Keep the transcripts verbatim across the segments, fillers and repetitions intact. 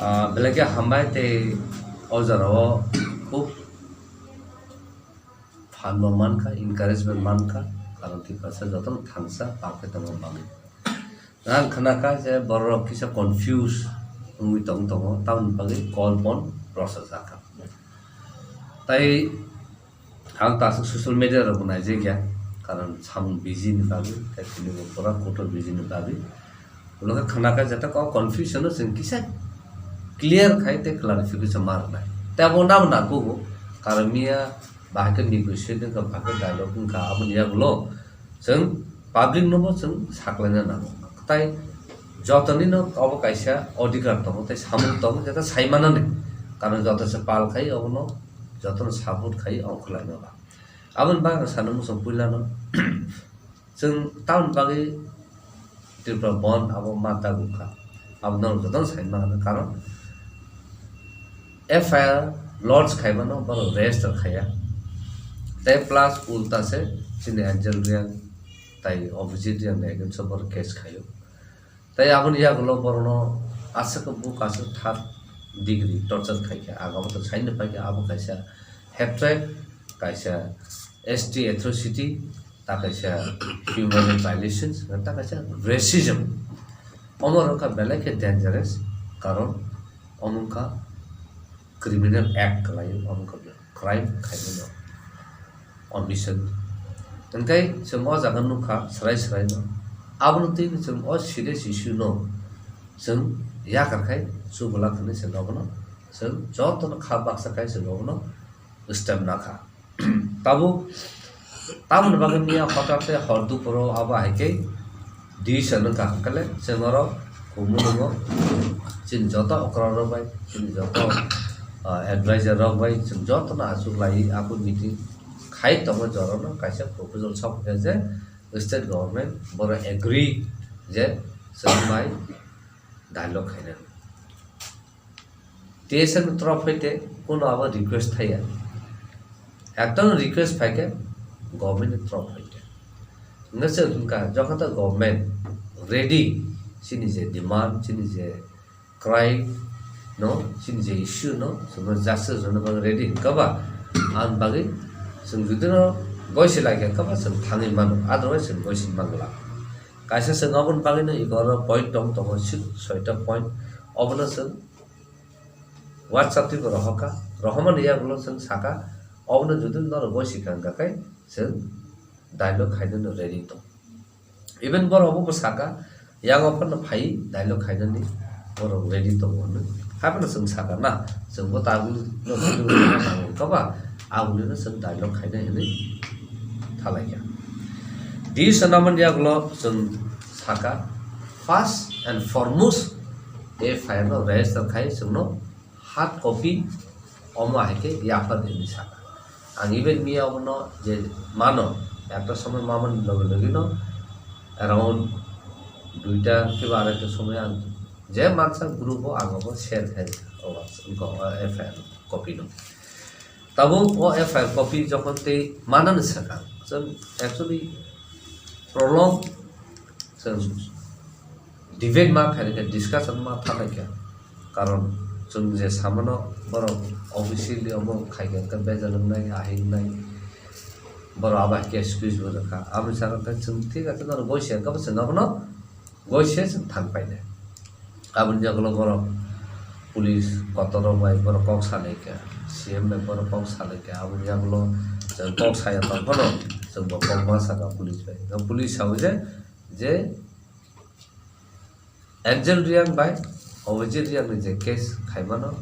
Ah, belai khe hambai tei o jorao khub phan bo mankha, encouragement mankha, karon Tiprasa jotono thangsa pal khe tongma bagwi. Ang khnakha je bororok kisa confuse wngwi tong tongo, tamoni bagwi call phone rwchapjakha. Tai ang ta aswk social media rok bo naijakya, karon samung busy ni bagwi, tei tini bo pura kotor busy ni bagwi. Ulo khe khnakha jeta kok confusion no chwng kisa clear khai tei clarification ma rwnai. Tei abo nabo nangkukgo, karon miya bahai khe negotiate wngkha, bahai khe dialogue wngkha, aboni yagulo chwng public no bo chwng saklaina nango. Tai jotoni no obo kaisa odhikar tongo, tei samung tongo, jeta saimanani. Karon joto se pal khai obono, jotono support khai ongkhorlaima ba. Aboni bagwi ang sana muchung puilano, chwng tamoni bagwi Tripura Bandh abo ma tagukha. Abo norok jotono sai manna, karon F I R lodge khaimano borok register khaiya. Tei plus ulta se chini Angel Reang tai Abhijit Reang ni against o borok case khaio. Tai aboni yagulo borokno aswk buk aswk third degree torture khaikha. Ang abo to saino paikha, abo kaisa hatred, kaisa S T atrocity, ta kaisa human rights violations, ta kaisa racism. Omo rok kha belai khe dangerous, karon omo wngkha criminal act kwlaio, omo wngkha crime khaimano, omission. Hwnkhe chwng o jaga nukha swrai swrai no, abono twi chwng o serious issue no chwng yakar khai chubulak hwnwi chwng obono chwng jotono kha baksa khai chwng obono step nakha. Tabuk tamoni bagwi miya hotate hor dupuro abo hai khe decision wngkha, hwnkhe le chwng oro kumu nungo chini joto okra rok bai, chini joto, ah, advisor rok bai chwng jotono achuk lai, abo meeting khai tongo, jorano kaisa proposal sok khe je state government boro agree je chwng bai dialogue khainani. T S F ni torof hoite kono abo request thaiya. Ekta request phaikhe government ni torof hoite. Hwnkhe se hwnkha, jokhon ta government ready, chini je demand, chini je cry, no, chini je issue no, chwngno justice rwna bagwi ready hwnkha ba, ang bagwi chwng jodi no goisi lai khe hwnkha ba chwng thangwi mano, otherwise chwng goisi mangla. Kaisa chwng aboni bagwino ego oro point tong tongo, six, soita point. Obono chwng WhatsApp twi bo rohorkha, rohormani yagulo chwng sakha, obono jodi norok goisi kha hwnkha khe chwng dialogue khainani ready tong. Even borok bo sakha, yang ophano phai dialogue khainani borok ready tongo hwnwi. Haiphano chwng sakha na, chwngbo tabuk no nango kha ba, abonino chwng dialogue khainai hwnwi thalaikha. Di swnamani yagulo chwng sakha, first and foremost F I R no register khai chwngno hard copy omo hai khe yaphar hwnwi sakha. Ang even miya obono je mano, ekta somoi mamani loge loge no around duita kiba arai ta somoi ang je mansa group o ang obo share khai o F I R copy no. Tabuk o F I R copy jokhon tei manani sakha, chwng actually prolong chwng debate ma khaikha, discussion ma thalaikha. Karon chwng je samano borok officially omo khaikha, hwnkhe bejal wngnai, ahai wngnai, borok abo hai khe excuse bo rwkha. Aboni saka khe chwng thik ase, norok goisi khe bo chwng abono goisi se chwng thang painai. Aboni yagulo borok police kotor rok bai borok kok salaikha, C M bai borok kok salaikha. Aboni yagulo chwng kok saya tong phano chwng bo kok ma saka police bai. Police sao je, je Angel Reang bai Abhijit Reang ni je case khaimano,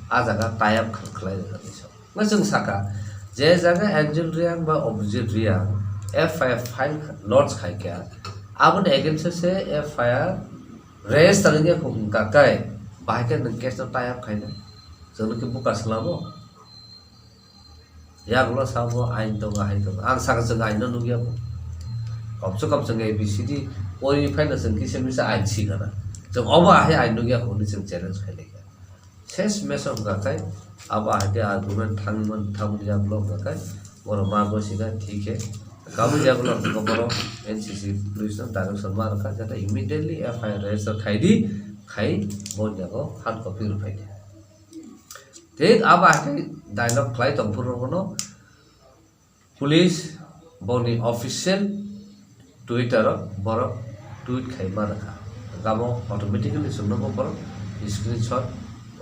a jaga tie up khlai rwkha tei so. Hwnwi chwng sakha, je jaga Angel Reang bai Abhijit Reang F I R file lodge khaikha, aboni against o se F I R register wngya kho hwnkha khe, bahai khe nwng case no tie up khainai? Chwngno khe buka swlamo? Yagulo sabo ain tongo, ain tongo. Ang saka chwng ain no nukya bo. Komse kom chwng A B C D pori phaino chwng kisa misa ain sikana. Chwng obo ahai ain nukya hwnwi chwng challenge khailai kha. Ses meso hwnkha khai abo ahai khe argument thangman thangman yagulo hwnkha khai borok ma bo sika thik khe. Kabui yagulo hwnkha borok N C C police no direction ma rwkha jata immediately F I R register khai di. khai bo jago hard copy rwphai di. Thik abo hai khe dialogue khlai tong phuru bono police boni official Twitter o borok tweet khai ma rwkha. Gamo automatically chwngno bo borok screenshot,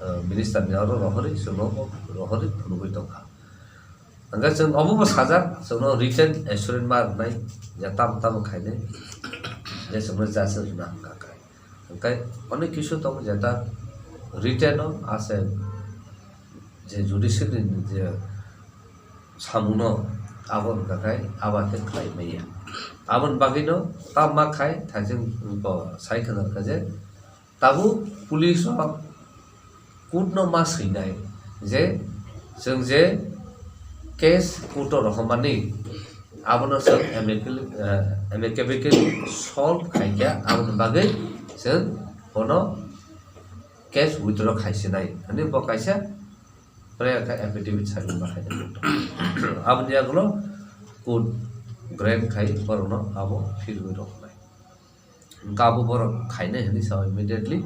eh, minister ni oro rohorwi chwngno bo rohorwi phunugwi tongkha. Hwnkhe chwng omo bo sajak, chwngno written assurance ma rwnai, je tamo tamo khainai, je chwngno judge rwna hwnkha khe. Hwnkhe onek kisu tongo jeta written o ase je judiciary ni je samungno abo hwnkha khe abo khe khlai maya. Aboni bagwino tamo ma khai thaising bo sai khna kha je tabuk police rok court no ma swinai je chwng je case court o rohormani abono chwng amicably, eh, amicably solve khaikha, aboni bagwi chwng bono case withdraw khaisinai hwnwi bo kaisa prayer kha affidavit sign ma khainai. Aboni yagulo court grant khai borokno abo phirwi roknai. Hwnkhe abo borok khainai hwnwi sao immediately.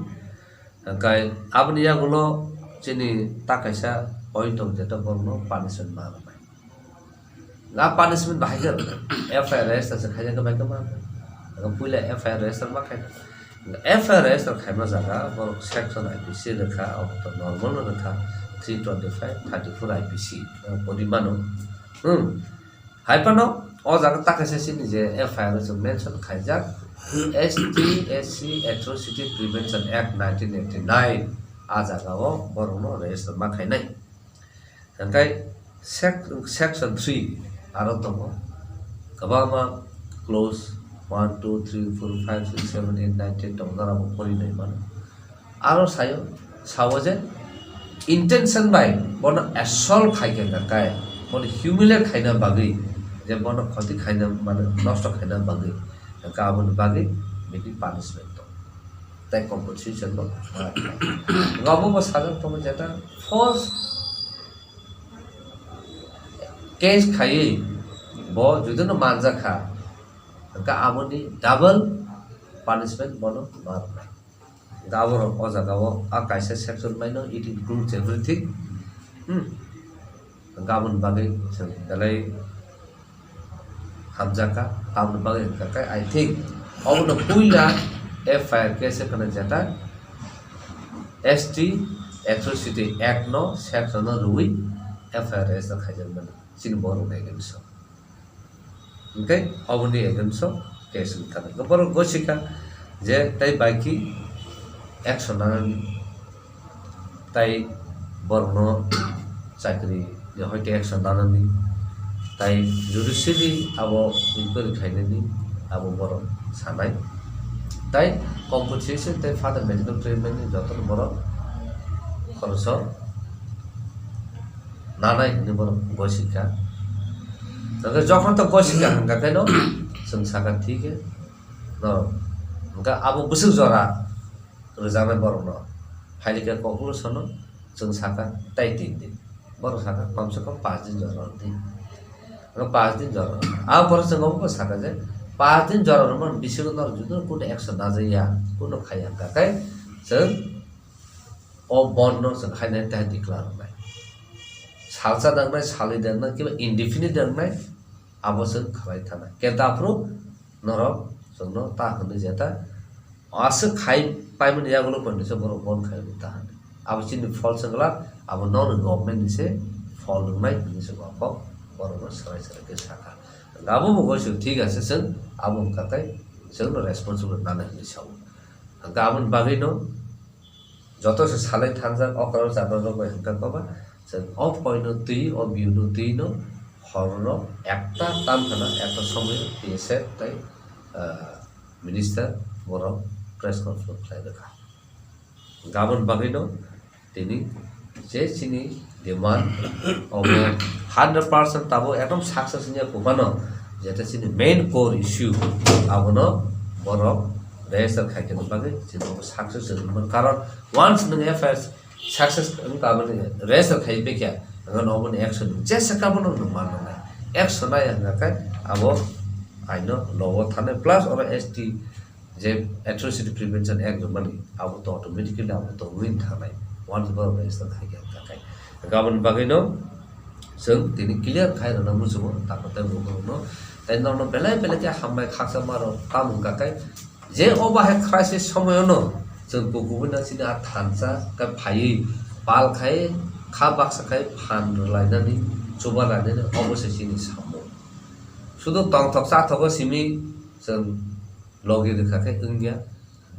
Hwnkhe aboni yagulo chini ta kaisa point tongo, jeta borokno punishment ma rwnai. Nga punishment bahai khe F I R register se khaijak khe bahai khe ma rwnai. Hwnkhe puila F I R register ma khainai. F I R register khaima jaga borok section I P C rwkha, obo to normal no rwkha, three twenty-five, thirty-four I P C, eh, pori mano. Hmm. Hai phano o jaga ta kaisa chini je F I R o chwng mention khaijak, S T S C Atrocity Prevention Act nineteen eighty-nine, a jaga o borokno register ma khainai. Hwnkhe sec-, section three aro tongo, kwbangma clause one, two, three, four, five, six, seven, eight, nine, ten tongo, norok bo pori nai mano. Aro sayo, sao je intention bai bono assault khai khe hwnkha khe, bono humiliate khaina bagwi, je bono khoti khaina, mane nosto khaina bagwi, hwnkha aboni bagwi bini punishment tong. Tei compensation bo. Nga bo bo sajak tongo jeta false case khaiwi bo judino manjak kha, hwnkha aboni double punishment bono ma rwnai. Hwnkha aborok o jaga o a kaisa section maino, it includes everything. Hmm. Hwnkha aboni bagwi chwng belai hamjakha, aboni bagwi hwnkha khe I think obono puila F I R case khna jeta S T Atrocity Act no section no rwui F I R register khaijak mano chini borok ni against o. Hwnkhe oboni against o case wngkha. Hwnkhe borok gosikha je tei bai khe action nanani, tei borokno chakri ni hoite action nanani, tei judiciary abo inquiry khainani abo borok sanai. Tei compensation tei further medical treatment ni jotono borok khoroksa nanai hinwi borok gosikha. Hwnkhe jokhon to gosikha hwnkha khe no chwng sakha thik khe no hwnkha abo bwswk jora rwjaknai borokno phailika conclusion no chwng sakha tei tin din. Borok sakha komse kom panch din jora rwdi. Ano panch din jora. A borok chwng obo sakha je panch din jora rwmani bisingo norok jodi kuno action najaya, kuno khaiya hwnkha khe chwng o bond no chwng hainai tei declare rwnai. Salsa dangnai, salwi dangnai, kiba indefinite dangnai, abo chwng khlai thanai. Khe daphuru norok chwngno ta hwnwi jeta aswk khai paimani yagulo poito se borok bond khai ta hwnwi. Abo chini fault se glak, abo nono government ni se fault wngnai hwnwi se bo kok borokno swrai swrai khe sakha. Abo bo goiso thik ase chwng abo wngkha tei chwngno responsible nanai hwnwi sao. Hwnkhe aboni bagwino joto se salai thangjak okra jabra rok bai hwnkha koba chwng o point no twi o view no twi no hor no ekta tam khana ekta somoi P S F tei, ah, minister borok press conference khlai rwkha. Gabon bagwi no tini je chini demand obo hundred percent tabuk ekdom success wngya kuphano, jeta chini main core issue abono borok register khaikhe bagwi chini obo success wngmani karon once nwng F I R success wngkha aboni register khai pekya hwnkheno oboni action jesa kabono nwng mannai action nai hwnkha khe abo aino logo thanai plus oro S T je Atrocity Prevention Act rwmani, abo to automatically abo to wngwi thangnai, once borok register khai khe wngkha khai. Aboni bagwino chwng tini clear khai rwna muchungo, tamo tei bukurokno tei norokno belai belai khe hambai khaksa ma rok tamo wngkha khai. Je o bahai crisis somoyono chwng kubui na chini a thansa khe phaiwi pal khai kha baksa khai phan rwlainani chuba lainani obo se chini samung. Sudu tongthok chathogo simi chwng logi rwkha khe wngya.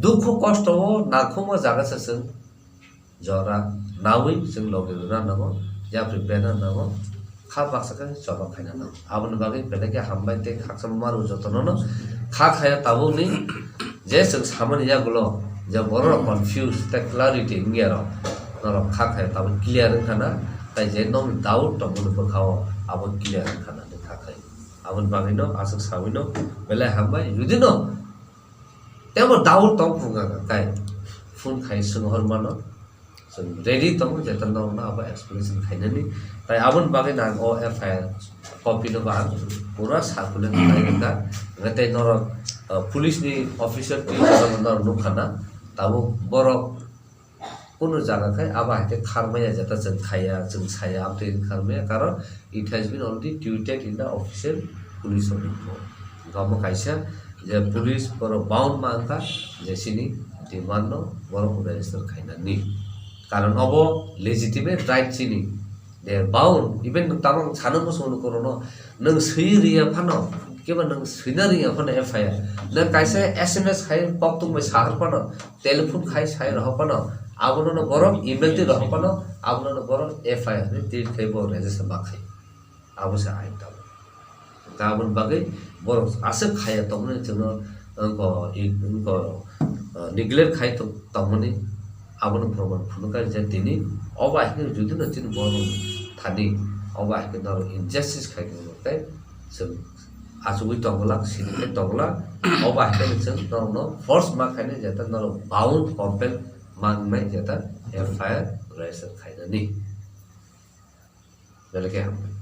Dukhu kosto o nangkhukma jaga se chwng jora nawi chwng logi rwna nango, yapri bena nango, kha baksa khe choba khaina nango. Aboni bagwi belai khe hambai tei khakchangma rw jotono no kha khaya tabukni je chwng samani yagulo je borok confuse tei clarity wngya rok norok kha khaya tabuk clear wngkha na, tai je nokni doubt tongmani bwkhao abo clear wngkha na kha khai. Aboni bagwino aswk sawino belai hambai. Judino tebo doubt tong phunga kai phone khai swng hor mano. Chwng ready tongo jeta norokno abo explanation khainani. Tai aboni bagwi nang o F I R copy no ba ang pura circulate khlai rwkha. Hwnkhe tei norok, uh, police ni officer twi norok nukha na. Tabuk borok kunu jaga khai abo hai khe kharmaya jeta chwng khaiya, chwng saya, amtwi kharmaya, karon it has been already tweeted in the official police of India. Omo kaisa je police borok bound ma wngkha je chini demand no borok register khainani. Karon obo legitimate right chini. They are bound, even nwng tamo sana muchungo korono, nwng swi riya phano, keba nwng swina riya phano F I R. Nwng kaisa S M S khai koktwng bai sahar phano, telephone khai sai rohor phano, abono no borok email twi rohor phano, abono no borok F I R ni treat khai bo register ma khai. Abo se ain tamo. Aboni bagwi borok aswk khaya tongmani chwngno wngko, wngko, uh, neglect khai tong-, tongmani abono proman phunukha je tini obo hai khe judino chini borok thani obo hai khe norok injustice khai tongmani tei chwng achugwi tongwlak, sinikhai tongwlak, obo hai khe chwng norokno force ma khainai jeta norok bound compel ma wngnai jeta F I R register khainani. Belai khe hambai.